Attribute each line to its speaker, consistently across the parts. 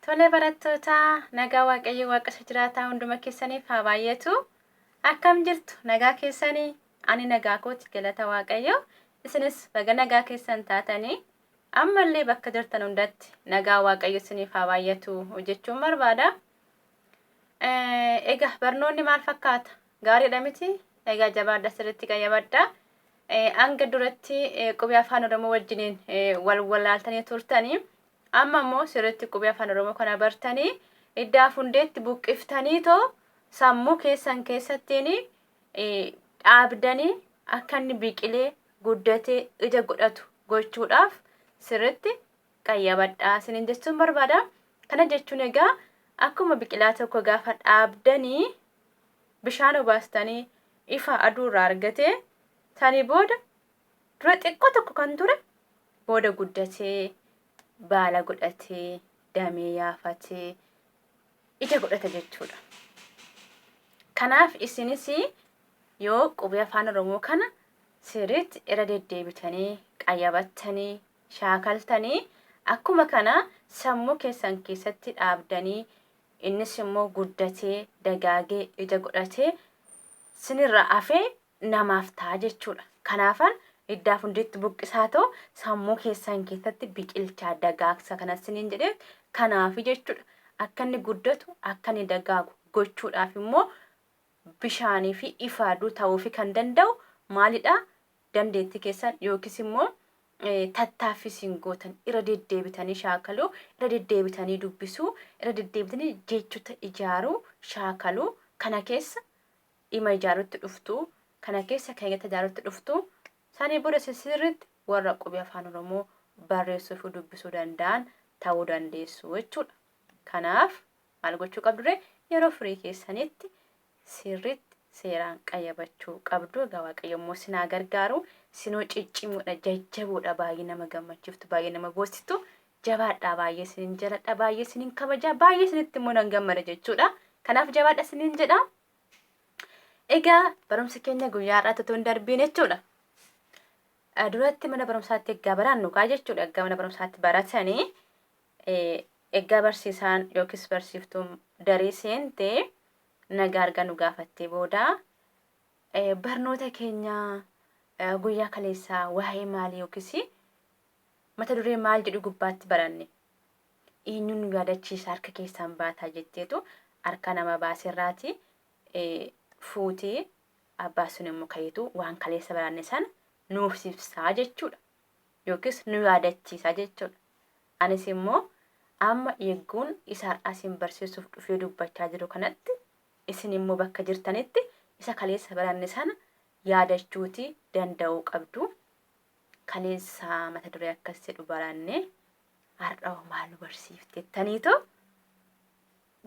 Speaker 1: Tole barattoota, nagaa Waaqayyo Waaqa isa jiraataa hunduma keessaniif haa baay'atu. Akkam jirtu nagaa keessanii? Ani nagaa kooti galata Waaqayyo. Isinis baga nagaa keessan taatanii ammallee bakka jirtan hundatti nagaa Waaqayyo isiniif haa baay'atu jechuun barbaada. Egaa barnoonni maal fakkaata? Gaariidha miti? Egaa jabaadha sirriitti qayyabadha. Hanga duratti qubee afaan Oromoo wajjiniin wal walaaltanii turtanii amma immoo sirriitti qubee afaan Oromoo kana bartanii iddaaf hundeetti buqqiftanii too sammuu keessan keessattiin dhaabdanii akka inni biqilee guddatee ija godhatu gochuudhaaf sirriitti qayyabadhaa isiniin jechuun barbaada. Kana jechuun egaa akkuma biqilaa tokko gaafa dhaabdanii bishaan obaastanii ifa aduu irraa argatee sanii booda dura xiqqoo tokko kan ture booda guddatee baala godhatee damee yaafatee ija godhata jechuudha. Kanaaf isinis yoo qubee afaan Oromoo kana sirriitti irra deddeebitanii qayyabattanii shaakaltanii akkuma kana sammuu keessan keessatti dhaabdanii innis immoo guddatee dagaagee ija godhatee sinirra hafee namaaf ta'a jechuudha. Kanaafan iddaaf hundeetti buqqisaa ta'u sammuu keessan keessatti biqilchaa dagaagsa kana siniin jedhee kanaafi jechuudha. Akka inni guddatu akka inni dagaagu gochuudhaaf immoo bishaanii fi ifa aduu ta'uufi kan danda'u maalidha? Dandeettii keessan yookiis immoo tattaaffii isin gootan irra deddeebitanii shaakaluu, irra deddeebitanii dubbisuu, irra deddeebitanii jechoota ijaaruu, shaakaluu kana keessa dhima ijaarutti dhuftu, kana keessa keeyyata ijaarutti dhuftu, sanii booda isin sirriitti warra qubee afaan Oromoo barreessuu fi dubbisuu danda'an ta'uu dandeessu jechuudha. Kanaaf maal gochuu qabdu ree? Yeroo firii keessanitti sirriitti seeraan qayyabachuu qabdu. Egaa Waaqayyo immoo isin haa gargaaru. Isinoo ciccimoodha, jajjaboodha, baay'ee nama gammachiiftu, baay'ee nama boosistu. Jabaadhaa baay'ee isinin jaladha, baay'ee isinin kabaja, baay'ee isinitti immoo nan gammada jechuudha. Kanaaf jabaadha isinin jedha. Egaa barumsa keenya guyyaa har'aatti otoo hin darbiin jechuudha. Duratti mana barumsaatti egaa barannu kaa jechuudha. Egaa mana barumsaatti baratanii Eggaa barsiisaan yookiis barsiiftuun daree seente nagaa erga nu gaafattee booda barnoota keenya guyyaa kaleessaa waa'ee maalii yookiis mata duree maal jedhu gubbaatti baranne eenyuun nu yaadachiisa harka keessaan baataa jetteetu harka nama baaserraati fuutee abbaa sun immoo ka'iitu waan kaleessa baranne sana nuuf ibsaa jechuudha. Yookiis nu yaadachiisa jechuudha. Anis immoo amma yegguun isa har'aa isin barsiisuuf dhufee dubbachaa jiru kanatti isin immoo bakka jirtanitti isa kaleessa baranne sana yaadachuuti danda'uu qabdu. Kaleessa mata duree akkas jedhu baranne har'a hoo maal nu barsiifte jettaniitoo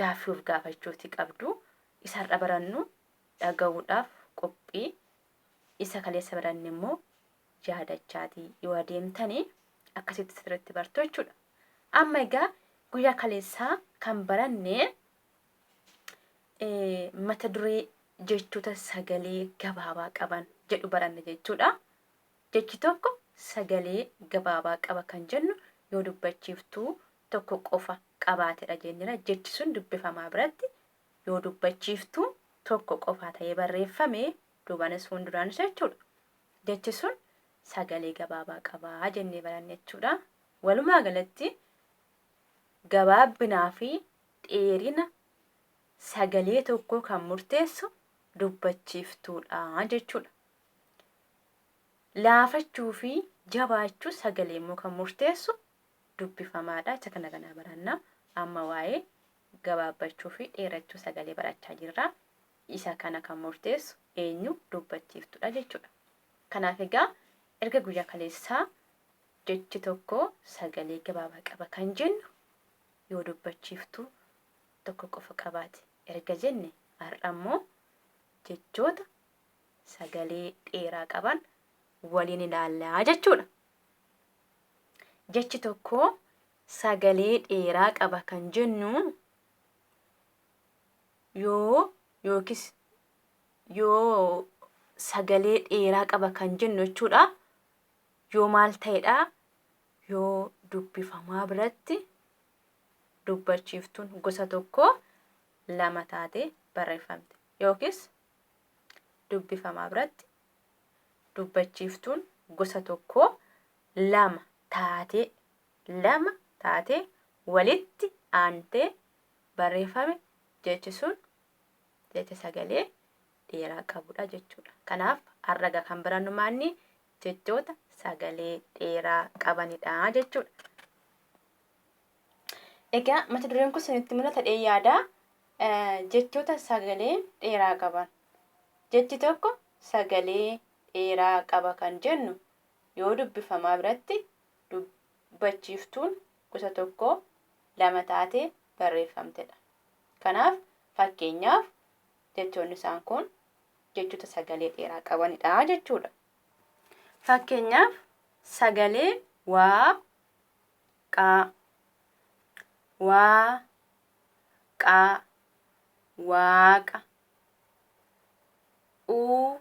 Speaker 1: gaaffii of gaafachuuti qabdu. Isa har'a barannu dhaga'uudhaaf qophii isa kaleessa baranne immoo yaadachaatii yoo adeemtani akkasitti sirriitti bartu jechuudha. Amma egaa guyyaa kaleessaa kan baranne mata duree jechoota sagalee gabaabaa qaban jedhu baranne jechuudha. Jechi tokko sagalee gabaabaa qaba kan jennu yoo dubbachiiftuu tokko qofa qabaatedha jennera. Jechi sun dubbifamaa biratti yoo dubbachiiftuu tokko qofaa ta'ee barreeffame duubaanis fuulduraanis jechuudha. Jechi sun sagalee gabaabaa qaba jennee baranne jechuudha. Walumaa galatti gabaabbinaa fi dheerina sagalee tokkoo kan murteessu dubbachiiftuudha jechuudha. Laafachuu fi jabaachuu sagalee immoo kan murteessu dubbifamaadha. Isa kana kanaa baranna. Amma waa'ee gabaabbachuu fi dheerachuu sagalee barachaa jirra. Isa kana kan murteessu eenyu dubbachiiftudha jechuudha. Kanaaf egaa erga guyyaa kaleessaa jechi tokko sagalee gabaabaa qaba kan jennu yoo dubbachiiftuu tokko qofa qabaate erga jenne har'a immoo jechoota sagalee dheeraa qaban waliin ilaallaa jechuudha. Jechi tokko sagalee dheeraa qaba kan jennu yoo yookis yoo sagalee dheeraa qaba kan jennu jechuudha. Yoo maal ta'edha? Yoo dubbifamaa biratti dubbachiiftuun gosa tokkoo lama taatee barreeffamte. Yookiis dubbifamaa biratti dubbachiiftuun gosa tokkoo lama taatee 2 taatee walitti aantee barreeffame jechi sun jecha sagalee dheeraa qabudha jechuudha. Kanaaf har'a egaa kan barannu maanni jechoota sagalee dheeraa qabanidha jechuudha. Egaa mata dureen kun isinitti mul'ata dhee yaada jechoota sagalee dheeraa qaban. Jechi tokko sagalee dheeraa qaba kan jennu yoo dubbifamaa biratti dubbachiiftuun gosa tokkoo lama taatee barreeffamtedha. Kanaaf fakkeenyaaf jechoonni isaan kun jechoota sagalee dheeraa qabanidha jechuudha. Fakkeenyaaf sagalee waa, qaa, waa, qaa, waaqa, uu,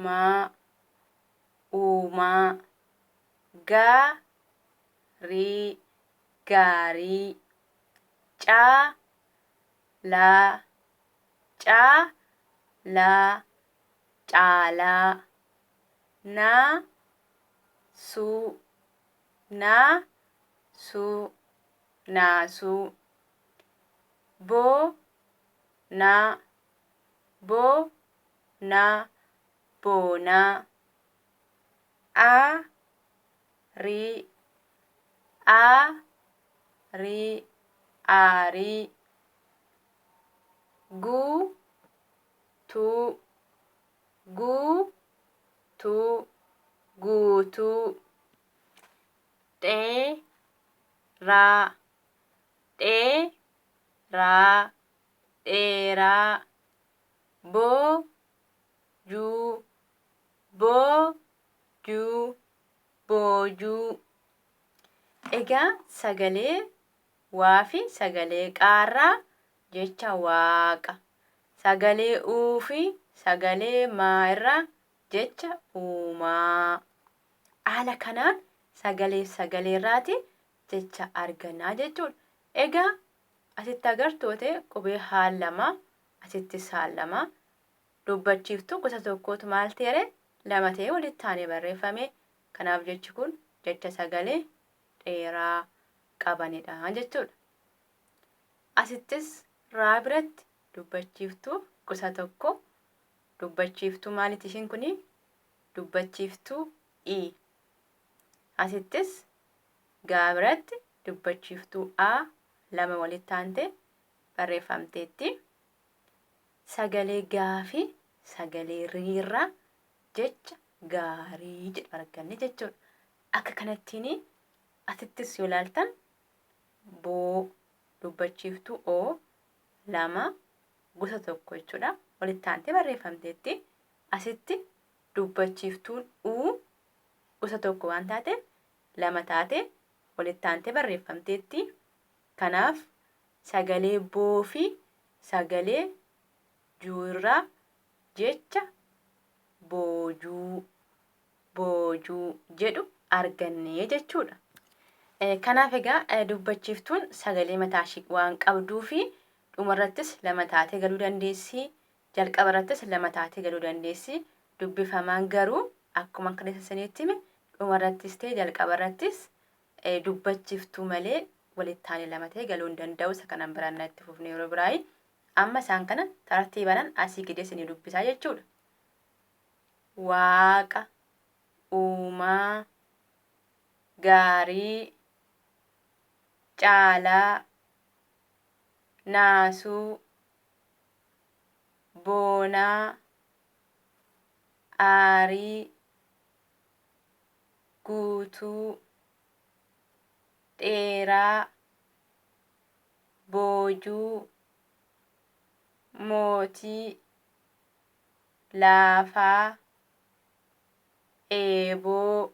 Speaker 1: maa, uumaa, gaa, rii, gaarii, caa, laa, caa, laa, caalaa, naa, suu, naa, suu, naasuu, boo, naa, boo, naa, boonaa. A rii a rii aarii guu tuu guu tuu guutuu dhee raa dhee raa dheeraa boo juu boo juu boojuu. Egaa sagalee waa fi sagalee qaarraa jecha waaqa. Sagalee uu fi sagalee maa irraa jecha uumaa. Haala kanaan sagalee fi sagalee irraati jecha argannaa jechuudha. Egaa asitti agartoo ta'e qubee haan lama asittis haan lama Dubbachiiftuu gosa tokkootu maal ta'eere lama ta'ee walitti aanee barreeffame. Kanaaf jechi kun jecha sagalee dheeraa qabanidha jechuudha. Asittis raa biratti dubbachiiftuu gosa tokko dubbachiiftuu maaliiti ishiin kuni? Dubbachiiftuu i. Asittis gaa biratti dubbachiiftuu a lama walitti aantee barreeffamteetti. Sagalee gaa fi sagalee rii irraa jecha gaarii jedhu arganne jechuudha. Akka kanattiin asittis yoo ilaaltan boo dubbachiiftuu o lama gosa tokko jechuudha. Walitti aantee barreeffamteetti. Asitti dubbachiiftuun u gosa tokko waan taateef lama taatee walitti aantee barreeffamteetti. Kanaaf sagalee boo fi sagalee juu irraa jecha boojuu, boojuu jedhu arganne jechuudha. Kanaaf egaa dubbachiiftuun sagalee mataa ishii waan qabduufi dhumarrattis lama taatee galuu dandeessi, jalqabarrattis lama taatee galuu dandeessi. Dubbifamaan garuu akkuma kaleessa isinitti hime dhumarrattis ta'e jalqabarrattis dubbachiftuu malee walitti aanee lama ta'e galuu hin danda'u. Isa kanan barannaa itti fufne yeroo biraayi. Amma isaan kana tartiibanan asii gadi isinii dubbisaa jechuudha. Waaqa, uumaa, gaarii, caalaa, naasuu, boonaa, aarii, guutuu, dheeraa, boojuu, mootii, laafaa, eeboo,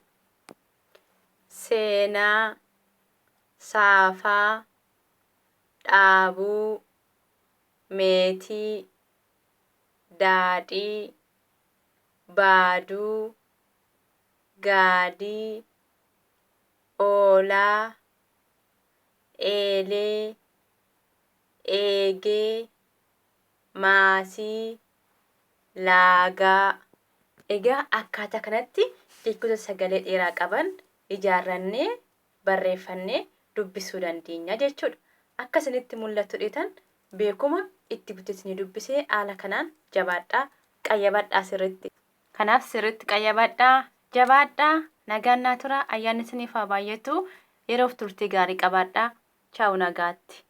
Speaker 1: seenaa, saafaa, dhaabuu, meetii, daadhii, baaduu, gaadii, oolaa, Eelee, eegee, maasii, laagaa. Egaa akkaataa kanatti jechoota sagalee dheeraa qaban ijaarrannee barreeffannee dubbisuu dandeenya jechuudha. Akka isinitti mul'atu dheetan beekuma itti butee isinii dubbisee haala kanaan jabaadhaa qayyabadhaa sirriitti. Kanaaf sirriitti qayyabadhaa, jabaadhaa, nagaan naa turaa, ayyaanni isiniif haa baay'atu, yeroof turtii gaarii qabaadhaa. Chaawu nagaatti.